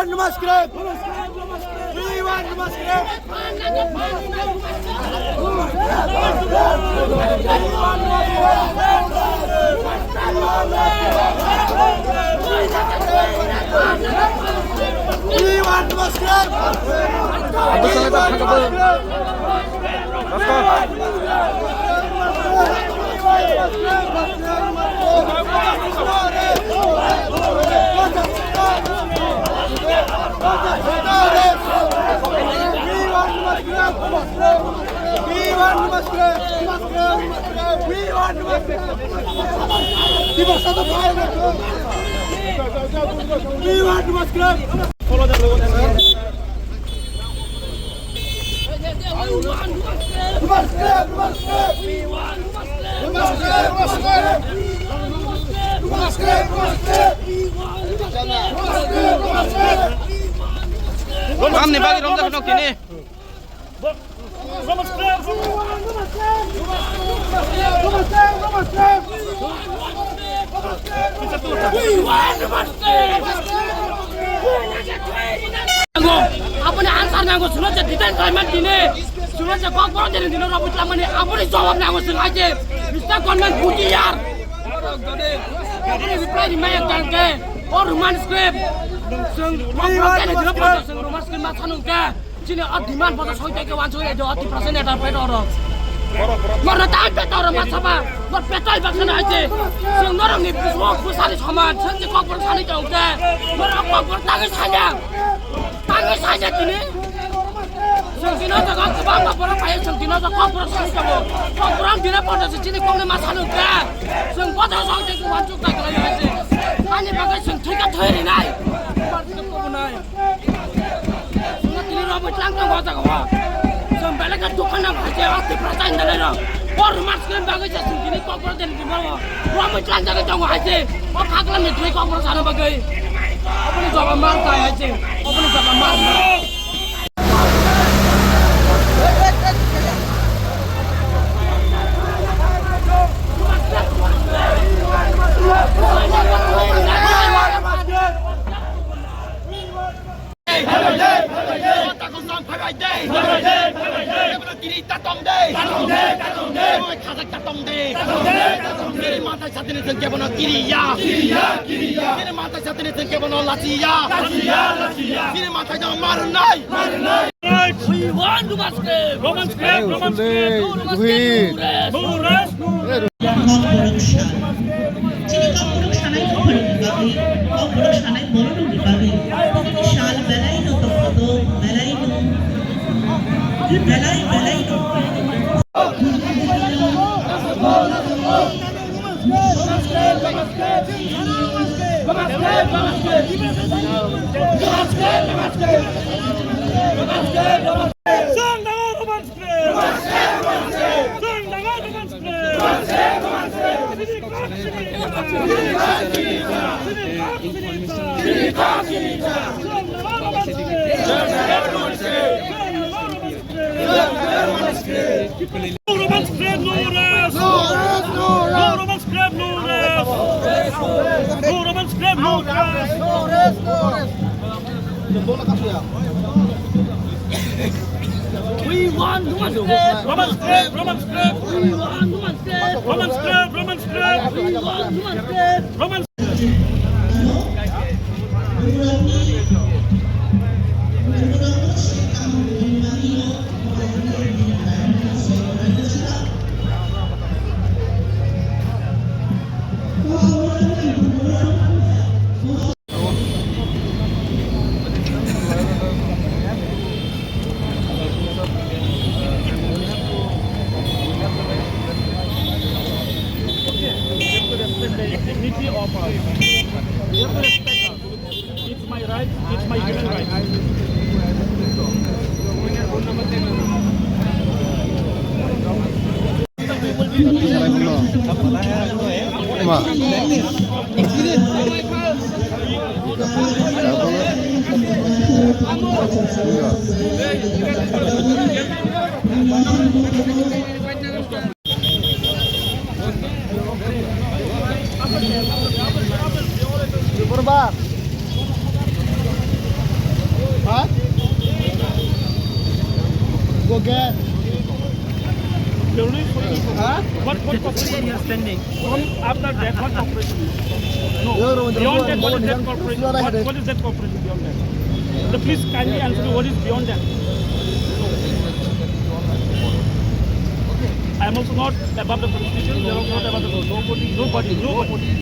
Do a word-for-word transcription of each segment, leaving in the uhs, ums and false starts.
Namaskar. We want Namaskar. We want Namaskar. Tamni bagwi romjak nok tini. Aboni answer nango, suno je detail khlaiman tini, suno je kokborok tini dino robo tlamani, aboni jawab nango, sung aje, Mister Government, buji yar. Aboni reply rimai ang tangke, o Roman script, sung kokborok tini dino pota sung Roman script ma sanung ke. Chini o demand bodo soi teke wan soi ejo ati percent eta pet oro. Mor na tai pet oro ma saba. Mor pet ai baksa na aje. Sung norong ni bismo busari saman. Sung ni kokbor sani jong ke. Mor kokbor tangi sanya. Tangi sanya tini. Sung sino jaga kebang ma borok pai sung sino jaga kokbor sani jong. Kokbor ang dina bodo se chini kokne ma sanu ke. Sung bodo soi teke wan soi teke aje. Ani bagai sung thika thoi rinai. Bar thika kobo nai. Sungno tini romwi tlang tongo o jaga o. Chwng belai khe dukha nang hai se o Tipra chaini dalai rok. O Roman script bagwi se chwng tini kokborok tini tini o. Romwi tlang jagwi tongo hai se. O khaklam ni thwi kokborok sana bagwi. Oboni jawab mar tai hai se. Oboni jawab mar. Kiri tatong de. Tatong de, tatong de. Oi, khajak tatong de. Tatong de, tatong de. Kiri matai satini thengke bono kiri ya. Kiri ya, kiri ya. Kiri matai satini thengke bono lachi ya. Lachi ya, lachi ya. Kiri matai jang marun nai. Marun nai. We want Roman script. Roman script, Roman script. No rest. No rest. Chini kokborok sanai bupharokni bagwi, kokborok sanai bororokni bagwi sal belaino tongkha, belai, belaino. Roman script, no rest! No rest, no rest! No Roman script, no rest! No Roman script, no rest! No rest, no rest! We want Roman script, Roman script! We want Roman script! Roman script, Roman script! We want Roman script! Roman Dignity of us. We have to respect us. It's my right, it's my human right. What, what cooperation is pending? From after that, what cooperation is? No. Beyond that, what is that cooperation? What, what is that cooperation beyond that? So please kindly answer me what is beyond that. I am also not above the constitution. We are also not above the law. Nobody, nobody, nobody.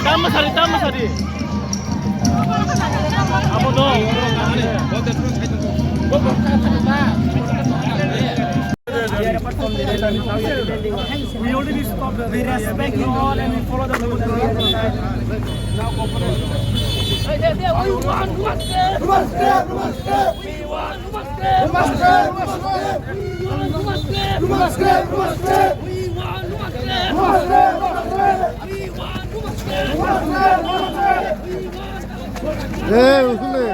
Tamo sari, tamo sari. Amo no. We already stopped. We respect you all and we follow the rules. Now cooperate. We want justice. We want justice. We want justice. We want justice. We want justice. We want justice. We want justice. Hey, usule.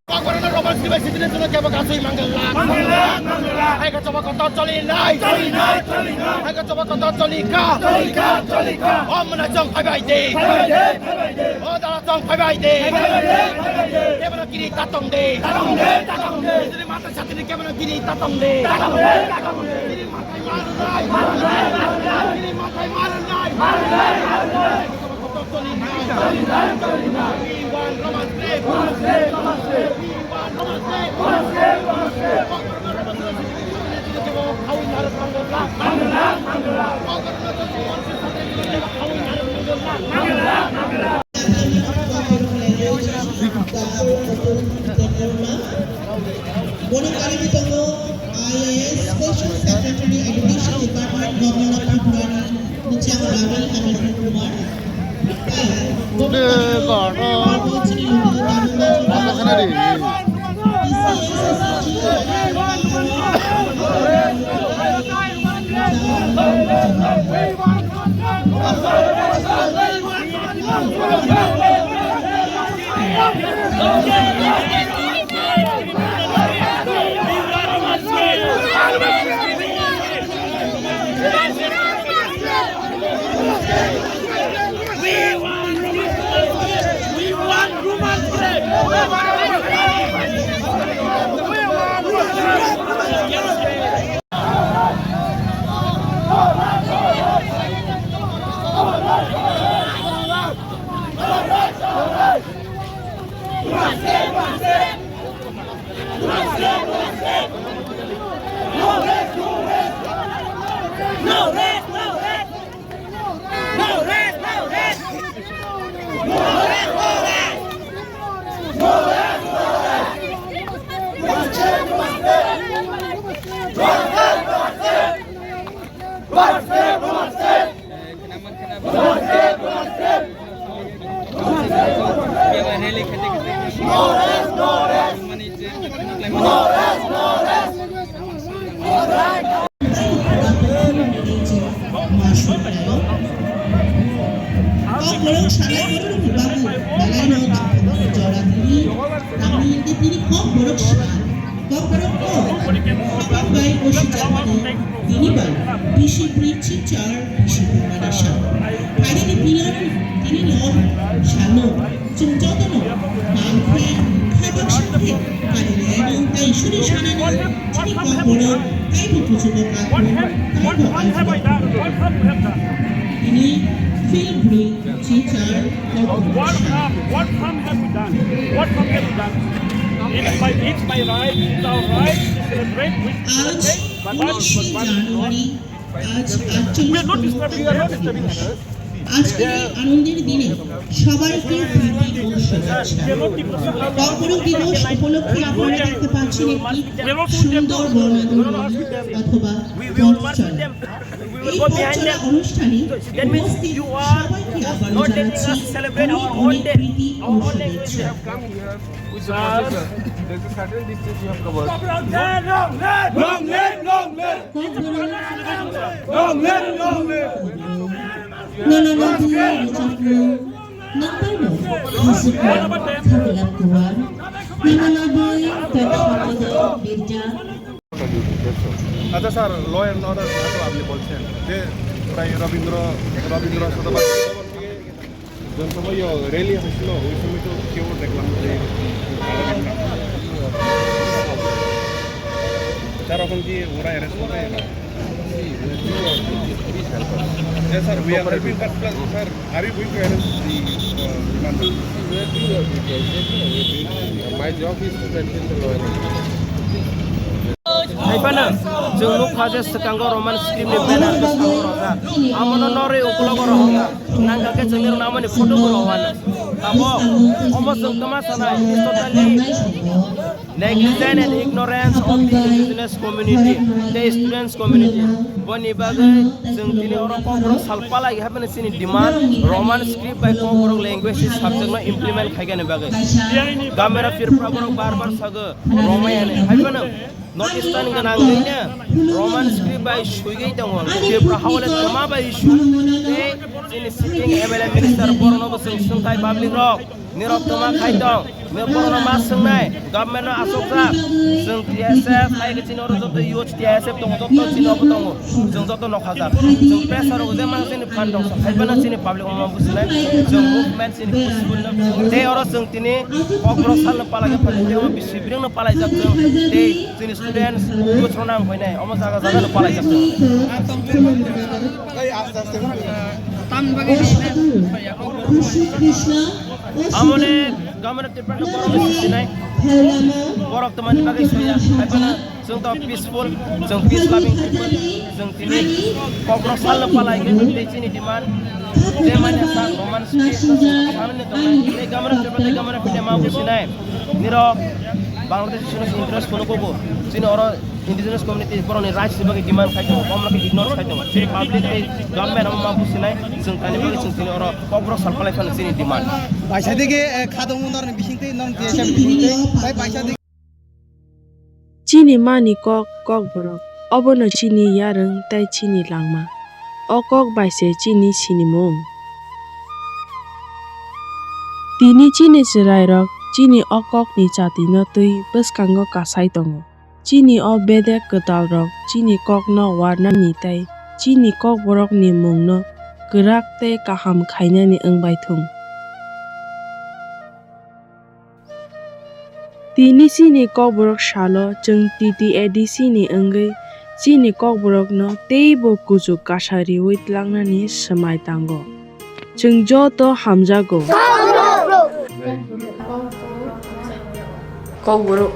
Kokborokno roman sibai sitini chwngno kebo kasui manglak. Hai ka choba kotor choli nai. Hai ka choba kotor choli ka. Om na chong phai bai de. O dala chong phai bai de. Kebo no kiri tatong de. Sitini mata satini kebo no kiri tatong de. Kiri matai mar nai. Kiri matai mar nai. Bono karwi tongo I A S Special Secretary Education Department, Government of Tripura ni Muchang Ravi Amar Kumar. Tei bono karwi tongo chini luku Dharma Chakma. Tini bai bisi bri chichar bisi bumani sa. Phainani pini tini no sano chwng jotono bangkhe khabak sakhe kari riyano tei suri sanani chini kokbono taibo kuchugo kaku taibo alpha. Tini feel bri chichar kokbono sa. What harm have we done? What harm have we done? It's my, it's my right, it's our right to celebrate, we celebrate, but, but, but, but, January. We are not disturbing, we are not disturbing others. আজকের এই আনন্দের দিনে সবাইকে প্রীতি ও শুভেচ্ছা। কর্কট দিবস উপলক্ষে আপনারা দেখতে পাচ্ছেন একটি সুন্দর বর্ণাঢ্য অথবা পথ চলা। এই পথ চলা অনুষ্ঠানে উপস্থিত সবাইকে আবারও জানাচ্ছি অনেক অনেক প্রীতি ও শুভেচ্ছা। With the procession, there's a certain distance you have covered. Long live, long live! Long live, long live! Nana Nabui Richard Mung, Nangpaino Hasukha Khaklap Kuwar, Nana Nabui Pek Hakodo Birja. আচ্ছা sir, law and order তো আপনি বলছেন যে প্রায় রবীন্দ্র রবীন্দ্র শতবার্ষিকী যখন সময় ইয়ে র‍্যালি হয়েছিল, ওই সময় তো কেউ দেখলাম যে তারা এখন কি ওরা অ্যারেস্ট করবে? Yes, sir, we are helping, but plus, sir, are you going to arrest the, uh, demand? My job is to maintain the law and order. Hai phano chwng nukha je swkango Roman script ni banner bwskango rwjak. Amono norwi uklogo rwjak. Nangkha khe chwngni rwna amoni photo bo rwjak. Tabuk omo chwng tama sanai, is totally negligence and ignorance of the indigenous community, the students community. Boni bagwi chwng tini oro kokborok sal palai hai phano chini demand Roman script bai kokborok language subject no implement khaikani bagwi. Gamera Tripura borok bar bar sago Romai hani hai phano North Eastern gwnangwi no Roman script bai suigwi tongo. Tripura hao le toma bai issue. Tei chini sitting M L A minister borokno bo chwng swngthai public rok. Nirok toma khai tong. Nirok borokno ma swngnai. Government no asokjak. Chwng T S F hai khe chini oro joto youth T S F tongo, joto chini obo tongo. Chwng joto nokhajak. Chwng pressure rok je ma chini phan rok hai phano chini public omo businai. Chwng movement chini peaceful no. Tei oro chwng tini kokborok salno palai khe phai tei omo bisi bireng no palai jak chwng. Tei chini students youth rok nang hoinai omo jaga jaga no palai jak chwng. Amone gamra tipra no borok sinai. Borok to mani bagwi soya. Hai phano chwng to peaceful, chwng peace loving people. Chwng tini kokborok salno palai khe tei chini demand. Je manya sa Roman script, samne to tei gamra tipra tei gamra pide ma businai. Nirok Bangladesh sino interest kono kobo. Chini oro indigenous community borokni rights ni bagwi demand khai tongo, bomno khe ignore khai tongo. Chini public tei government amo ma businai, chwng kani bagwi chwng tini oro kokborok sal palai phano chini demand. Baisa digi, eh, khadong norni bising tei norni T S M bising tei, bai baisa digi. Chini mani kok, kokborok, obono chini yarwng tei chini langma. O kok bai se chini sinimung. Tini chini chwrairok chini o kokni chatino twi bwskango kasai tongo. Chini o bedek kwtalrok chini kokno warnani tei chini kokborokni mungno kwrak tei kaham khainani wngbai thung. Tini chini kokborok salo chwng T T A D C ni wngwi chini kokborokno teibo kuchuk kasa riwi tlangnani swmai tango. Chwng joto hamjago. Kokborok.